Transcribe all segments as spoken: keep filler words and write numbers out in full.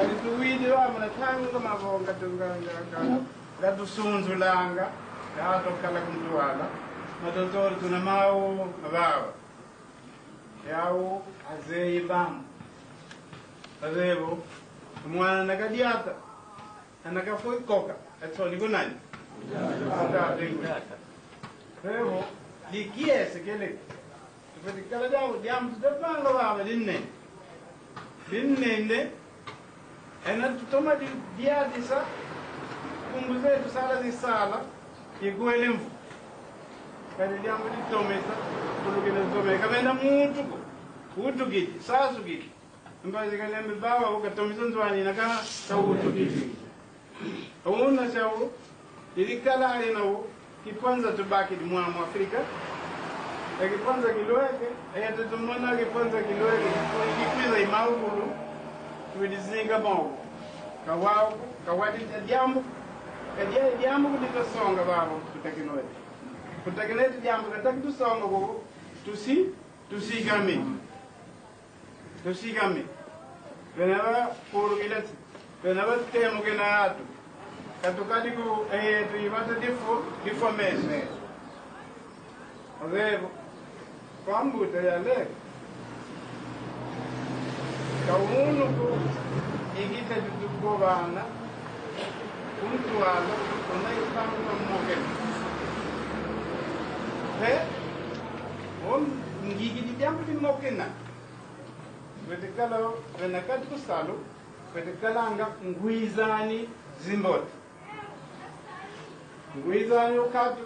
Kadi tuwidi vava na ntangu mavonga tunga nga, nga, nga tusunzulanga, nga tukala ku ntwala, matotolo tuna mau, mavava. Yau, azeyi bambu. Azeyi vo, mwana na kadiata, ana kafwe koka, etsoni kunani? Koka, dengu. Evo, di kiese kele. Tufwete kala diau, diambu tutavanga vava dinene. Dinene, ena tutoma di, diadisa, nkumbu zetu sala zisala, ikwele mvu. Kadi diambu ditomesa, kulukina tome, ka vena muntu ko, utukidi, sasukidi. Mbazi kalembe bawa, ukatomisa nzo ani na ka, ka utukidi. Una sia u, idikala ali na u, kipwanza tubakidi mwa mu Afrika. E kipwanza kilweke, e yetu tumona kipwanza kilweke, kikwiza i maukulu, tuidizinga moko. Kawau, kawadi dia diambu, kadia diambu kudita songa babo, kutakinoe. Kutakinoe diambu, kataki tusonga ko, tusi, tusikami. Tusikami. Bena ba kuru kilati. Bena ba temo kena atu. Katukadi ku, eh, tu ibata difo, difo mesi. Azevo. Kwa mbuta ya le. Ka unu ku ikita tutuko bana. Ku ntwala, kuna ipangu kwa mokena. He? O ngikidi diambu dimokena. Fwete kala, vena kati ku salu, fwete kalanga ngwizani zimbote. Ngwizani o katu,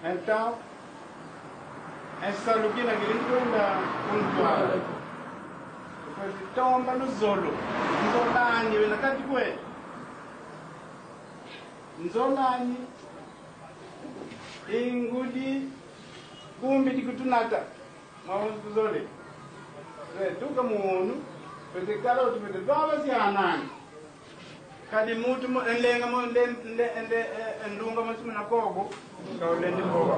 então, e salu kina kili kwenda ku ntwala. Fwete tomba luzolo, nzolani, vena kati kwe. Nzolani, i ngudi, kumbi di kutunata. Mawonso tuzole. Eh, tuka munu, fwete kala, fwete baba si anani. Kadi muntu mo, nlenga mo, nle-, nle-, nle-, eh, nlunga masimu na kogo, ka ulendi mboga.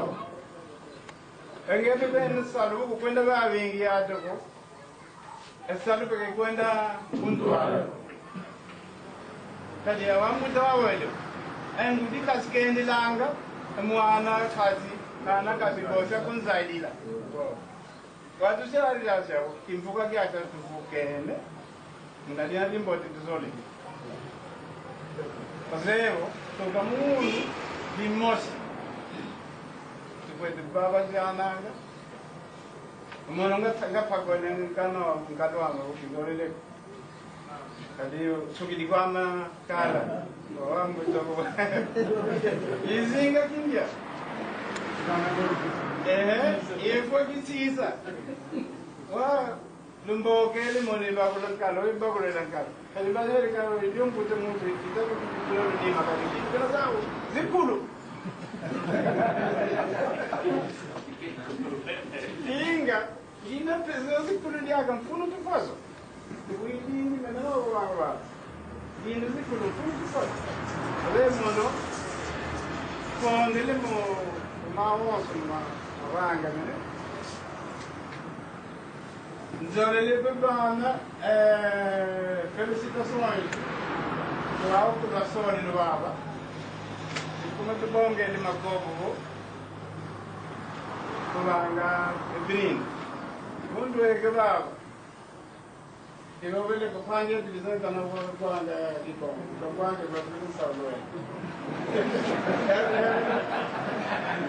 E nge fwete ni salu, kukwenda ba vingi ya toko. E salu fwete kwenda ku ntwala. Kadi awa mbuta wa wele. E ngudi kasi kendilanga, e mwana kasi, kana kasi bosa kunzaidila. Watu sia ria sia, kimvuka kia sia tuvukene. Muna dia dimbote tuzole. Azevo, tuka munu, dimosi. Tufwete baba sia nanga. Mono nga, nga pakone nkano, nkano wanga, ukizolele. Kadi yo, sukidi kwama kala. Wa mbuta ko. Izinga kindia. Eh, ifwa kisisa. Wa, lumbokele mone bakula nkalo, bakula nkalo. Kadi bazele kalo, idio mbuta muntu, ita kutukulo ni makadi. Kala zau, zikulu. Inga. Ina pesa zikulu diaka mfunu tufaso. Widi ni mena wa wa wa. Ina zikulu mfunu tufaso. Ale mono. Kondele mo mawonso ma, mavanga mene. Nzolele pe bana, eh, felicitações. Kwa kuda soni no baba. Kuma tubongele makobo. Kubanga e brinde. Muntu eke baba. Ilo bele kupanga division kana kwa kwanga liko. Kwa kwanga kwa kwanga sawe.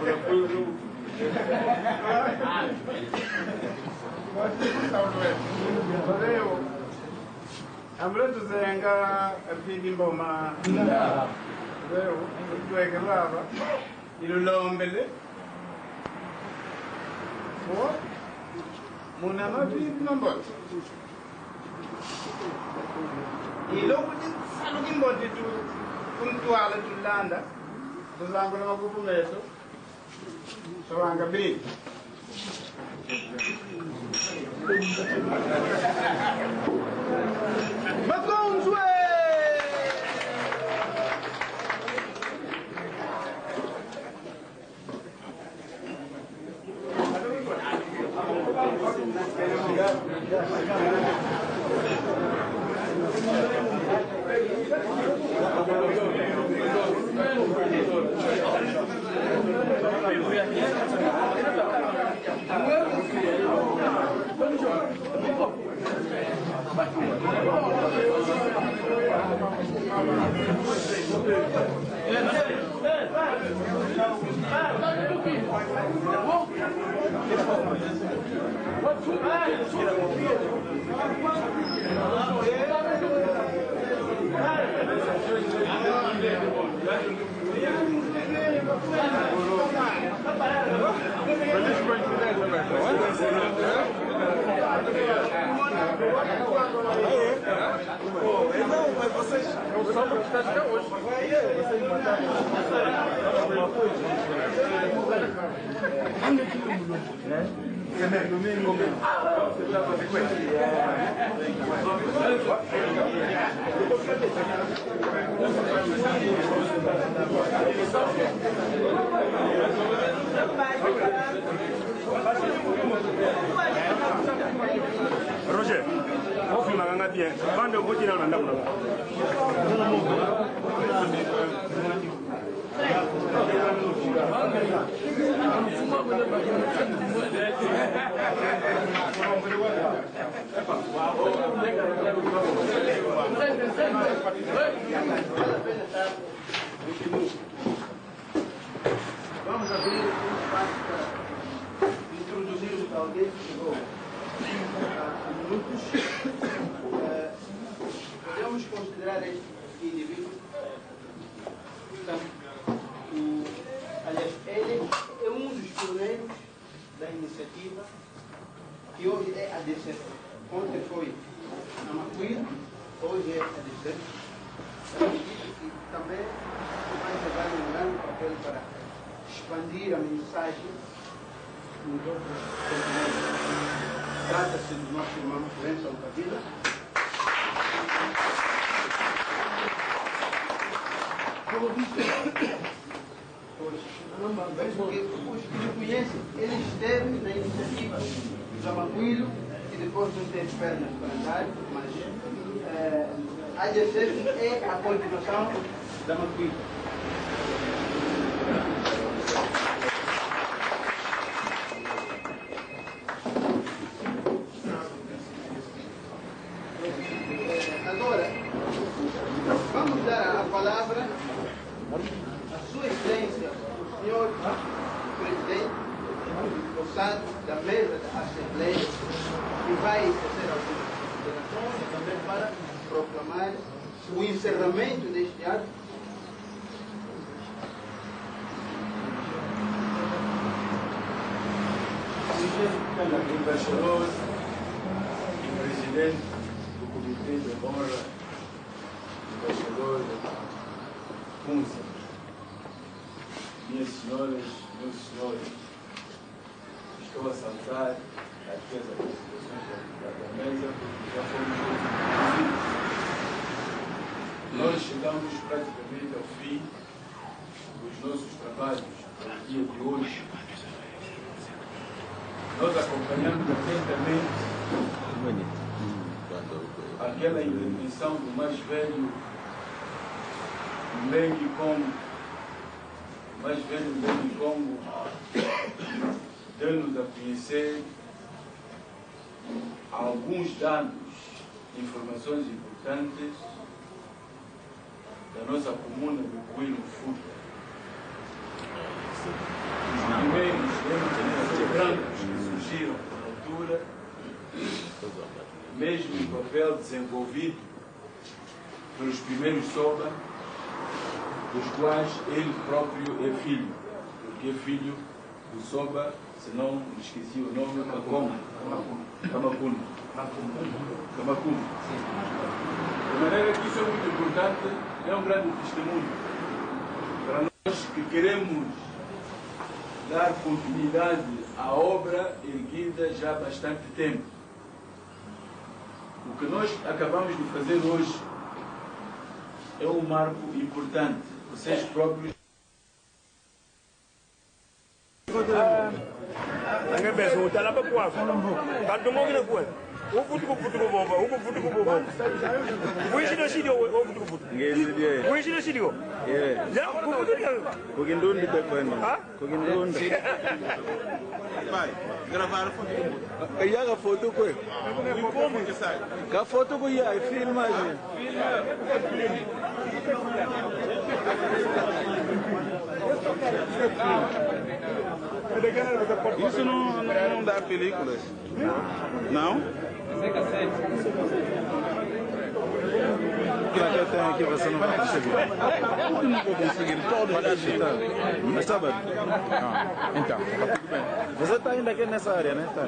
Kwa kwanga sawe. Leo. Ambule tuzenga pidi mboma. Leo. Tuweke baba. Ilulombele. O, muna mavimpi mambote. Ilo kuti salu kimbote tu, ku ntwala tulanda, tuzangula makupu meto, tuvanga bili. Makonzwe! Roger, o filmaka nga bien. Bande okoti na ndako na nga. Vamos abrir um espaço para introduzirmos alguém que chegou há minutos. Eh, podemos considerar este indivíduo, portanto, o, aliás, ele é um dos pioneiros da iniciativa, que hoje é A D C. Ontem foi Namaquilo, hoje é A D C. E também vai jogar um grande papel para expandir a mensagem nos outros continentes. Trata-se do nosso irmão Renzo Padilha. Pois, os que lhe conhecem, ele esteve na iniciativa do Amaquilo, que depois não teve pernas para andar, mas eh, A D C é a continuação da Amaquilo. Agora, vamos dar a palavra à Sua Excelência, o senhor Presidente Rosado, da mesa da Assembleia, que vai fazer algumas considerações também para proclamar o encerramento deste ato. Embaixador e presidente do Comitê de Honra, embaixador Kunze, minhas senhoras, meus senhores, estou a saltar aqui as apresentações da, da, da mesa, porque já fomos convidados. Nós chegamos praticamente ao fim dos nossos trabalhos no dia de hoje. Nós acompanhamos atentamente aquela intervenção do mais velho Mbengi Kongo, o mais velho Mbengi Kongo, deu-nos a conhecer alguns dados, informações importantes da nossa comuna de Coelho Futa. Os primeiros brancos que surgiram na altura, mesmo em papel desenvolvido pelos primeiros Soba, dos quais ele próprio é filho, porque é filho do Soba, se não me esqueci o nome, Kakongo. Kamakunda. Kamakunda. De maneira que isso é muito importante, é um grande testemunho para nós que queremos dar continuidade à obra erguida já há bastante tempo. O que nós acabamos de fazer hoje é um marco importante. Vocês próprios Ange beso utala pa kwafu. Kantu mo kina kwe. Uvutuka, uvutuka bomba, uvutuka bomba. Wizidi, wizidi, uvutuka, uvutuka. Nge nzidi, eh. Wizidi, wizidi. Eh. Ya, uvutuka. Ku Kindundi te kwenda. Ha? Ku Kindundi. Pai, gravar foto. Eh, ya ka foto kwe. Ka foto kwe ya, filmagem. Isso não, não, não dá películas. Não? Aquilo que eu tenho aqui, você não vai conseguir. Como que eu não vou conseguir? Todo dia. Mas está bem. Ah, então, está tudo bem. Você está ainda aqui nessa área, né? Tá.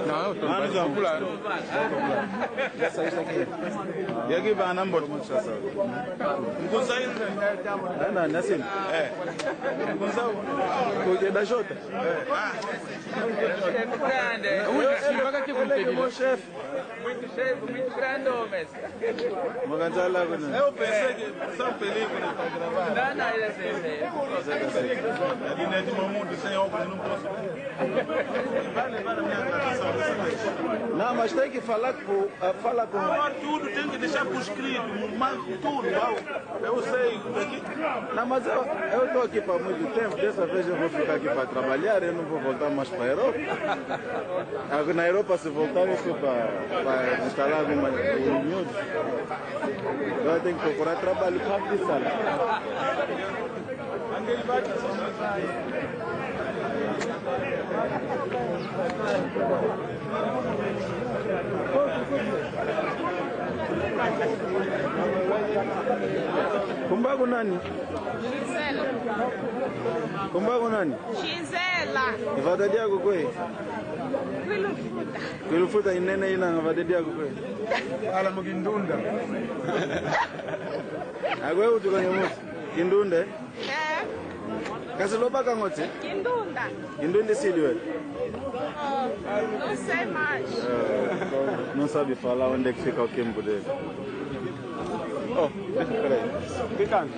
Não, eu estou mais popular. Essa, isso aqui. E aqui vai na Mbote. Não, não, não é assim. É. Não consegue. Porque é da Jota. É. Ah. Chefe grande. Ele, ele, ele é que é meu chefe. Muito chefe, muito grande homem. Maganzala, né? Eu pensei que são películas para gravar. Não, não, ele é assim, ele é assim. Ali não é de Mamudu, sem óculos, não posso. Não, mas tem que falar com, ah, fala com. Agora tudo tem que deixar por escrito, mas tudo, uau. Eu sei, aqui. Não, mas eu, eu estou aqui para muito tempo, dessa vez eu vou ficar aqui para trabalhar, eu não vou voltar mais para a Europa. Aqui na Europa, se voltar, isso para, para instalar alguma, um miúdo. Agora tem que procurar trabalho para pisar. Nkumbu aku nani? Gisela. Nkumbu aku nani? Gisela. E vata diaku kwe? Kwilu Futa. Kwilu Futa i nene ina, vata diaku kwe? Ala mu Kindunda. Akwe utuka nyamusi. Kindunda, eh? Eh. Kansi lobaka ngoti? Kindunda. Kindunda i sidi we? Oh, não sei mais. Eh, não sabe falar onde é que fica o Kimbude. Oh, peraí. Ficando.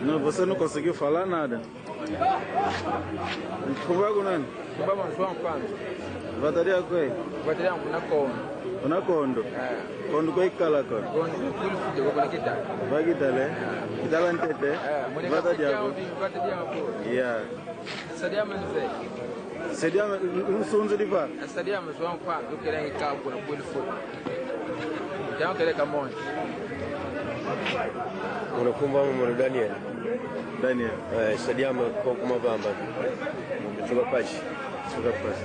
Não, você não conseguiu falar nada. Nkumbu aku nani? Nkumbu aku João Kwanza. Vata diaku kwe? Vata diaku kuna Kondo. Kuna Kondo? Eh. Kondo kwe ikala ko? Kondo kwe Kwilu Futa, kuna Kitala. Va Kitala, eh? Kitala ntete? Eh, muna vata diaku. Vata diaku. Yeah. Se diame nze. Se diame, nsunzu diva? Se diame João Kwanza, ukele ikala kuna Kwilu Futa. Diamu kele kamonji. Mono nkumbu ame mono Daniel. Daniel. Eh, se diame ko kuma vamba. Suka pasi. Suka pasi.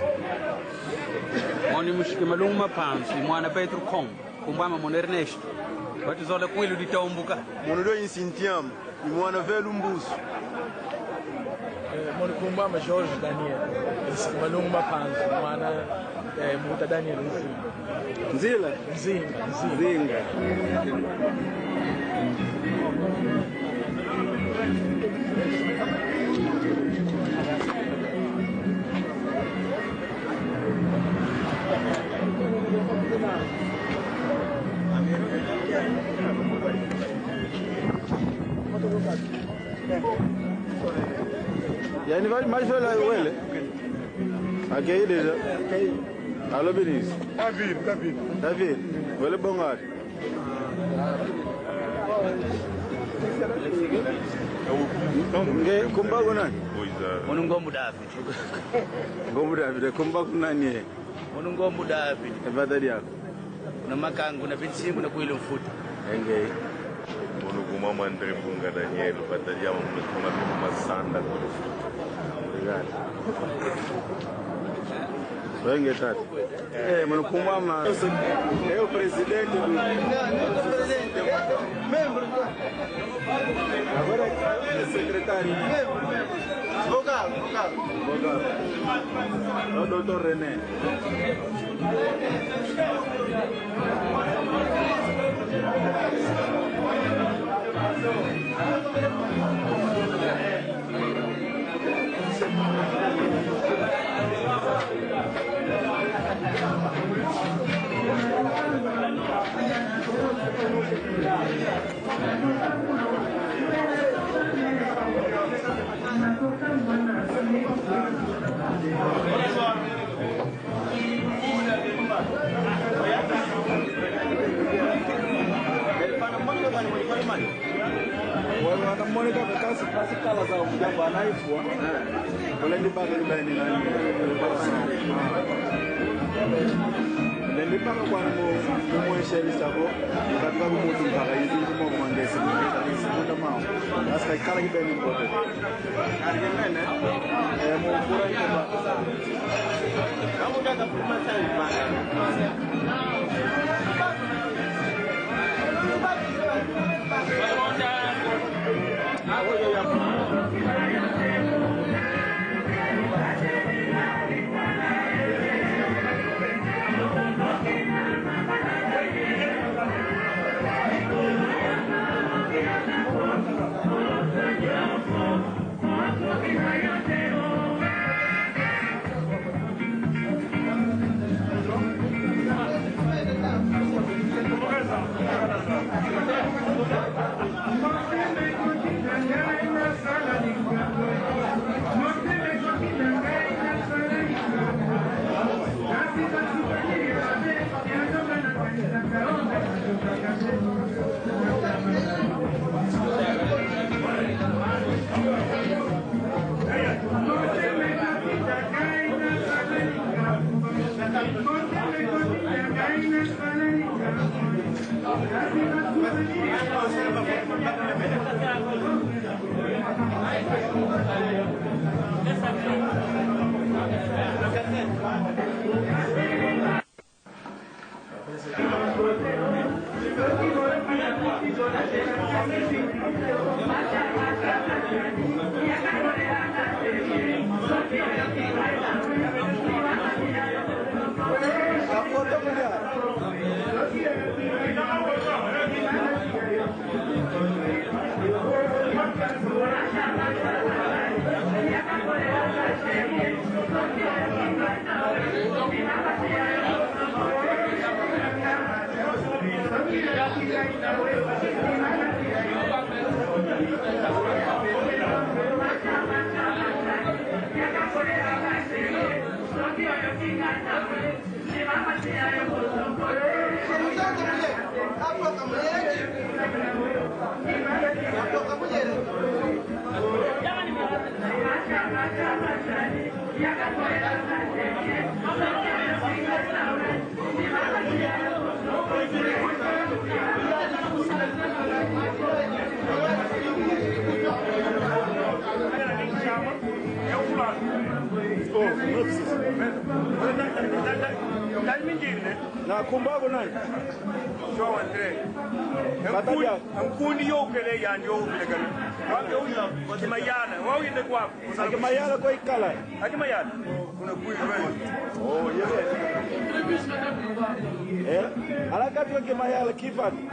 Mono Mushiki Malungu Mapanzu, mwana Petro Kombo. Nkumbu ame mono Ernesto. Batuzola Kwilu Ditombuka. Mono dio insi ntiama. I mwana Velu Mbusu. Eh, mono nkumbu ame Jorge Daniel. Nsi Malungu Mapanzu, mwana, eh, Mbuta Daniel Nzinga. Nzila? Nzinga, Nzinga. Nzinga. Yani, vale mais vela wele. Akei déjà. Alô, Vinícius. Tá vindo, tá vindo. Tá vindo. Wele bonga. Nge, nkumbu aku nani? Pois é. Mono Ngombo David. Ngombo David, nkumbu aku nani? Mono Ngombo David. E vata diaku? Na Makangu, na vinte e cinco, na Kwilu Futa. Engei. Mono nkumbu ame André Mbunga Daniel, vata diame mono kuna Masanda, Kwilu Futa. Obrigado. Wenge tata. Eh, mono nkumbu ame. É o presidente do. Membro. Agora é secretário. Membro, membro. Vogal, vogal. Vogal. É o doutor René. Wala na mone kaka kasi, kasi kala za mujamba na ifwa. Wala ndi baka ni bani na ni. Wala ndi baka kwa mo, mo sheri sabo. Katuka ku mutu mpaka izi mo kwa ngesi. Izi mo tamao. Kasi kala kibeni mbote. Eh, mo kura ni ba. Oh, não precisa. Na nkumbu aku nani? João André. Bata dia. Nkundi yo kele yandi yo kele kele. Wau yo ya, Kimayala. Wau yende kwa. Aki Mayala ko ikala. Aki Mayala. Kuna kui wewe. Oh, yes. Eh? Ala kati wa Kimayala kifani.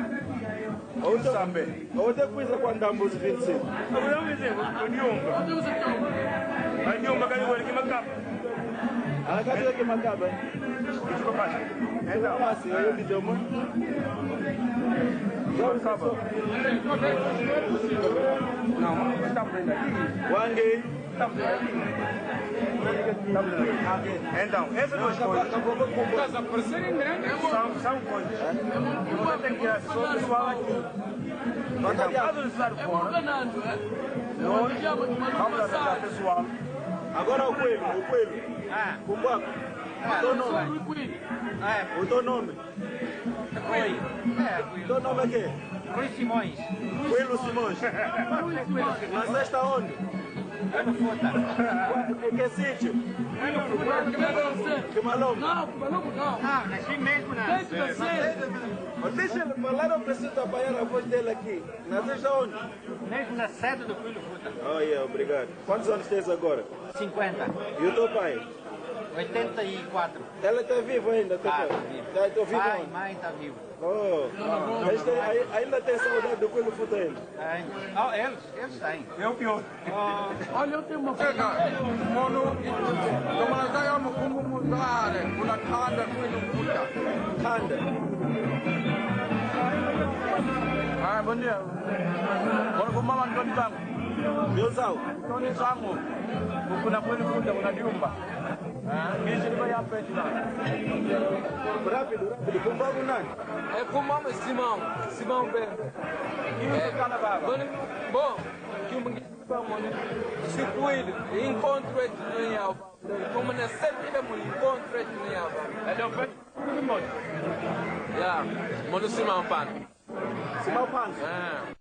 Ote, Sambe. Ote kwiza kwa ndambu zi vingt-cinq. Ote kwiza kwa Nyomba. Kwa Nyomba kani wali Kimakaba. Ala kati wa Kimakaba. Kimakaba. Enda. Basi, oyo bidomo. Kimakaba. Não, não está aprendendo. Wange. Então, essas duas coisas. São, são coisas. Você tem que ter a sua pessoal aqui. Então, caso necessário for, nós vamos ajudar o pessoal. Agora o coelho, o coelho. Ah. Kumbaku. Ah. O teu nome? Ah, é. O teu nome? Rui. É, Rui. Teu nome é quê? Rui Simões. Coelho Simões. Nasceste aonde? Coelho Futa. Em que sítio? Coelho Futa. Kimalombo. Não, Kimalombo não. Não, nasci mesmo na... Desde nascer. Mas deixa ele falar, eu preciso apanhar a voz dele aqui. Nasceste aonde? Mesmo na sede do Coelho Futa. Oh, yeah, obrigado. Quantos anos tens agora? Cinquenta. E o teu pai? Oitenta e quatro. Ele tá vivo ainda, teu pai? Tá, tá vivo. Tá, tá vivo. Pai, mãe, tá vivo. Oh, mas tem, ai-, ainda tem saudade do Coelho Futa ainda? Tem. Oh, eles, eles têm. É o pior. Oh. Olha, eu tenho uma... Chega, mono, toma lá, sai, amo, como mudar, kuna kanda, Coelho Futa. Kanda. Ah, bom dia. Bora com o malandro, então. Meu Zau. Tony Sango. Kuna Coelho Futa, kuna Diumba. Ah, quem se vai à frente lá? Rápido, rápido. Como vai o nome? É como é Simão, Simão Bembe. E o cara vai? Bom, bom, que o menino, se cuida, encontra ele no Yau. Como na sempre é muito encontro entre nós. É do pé do mundo. Ya, mono Simão Pan. Simão Pan. Ah.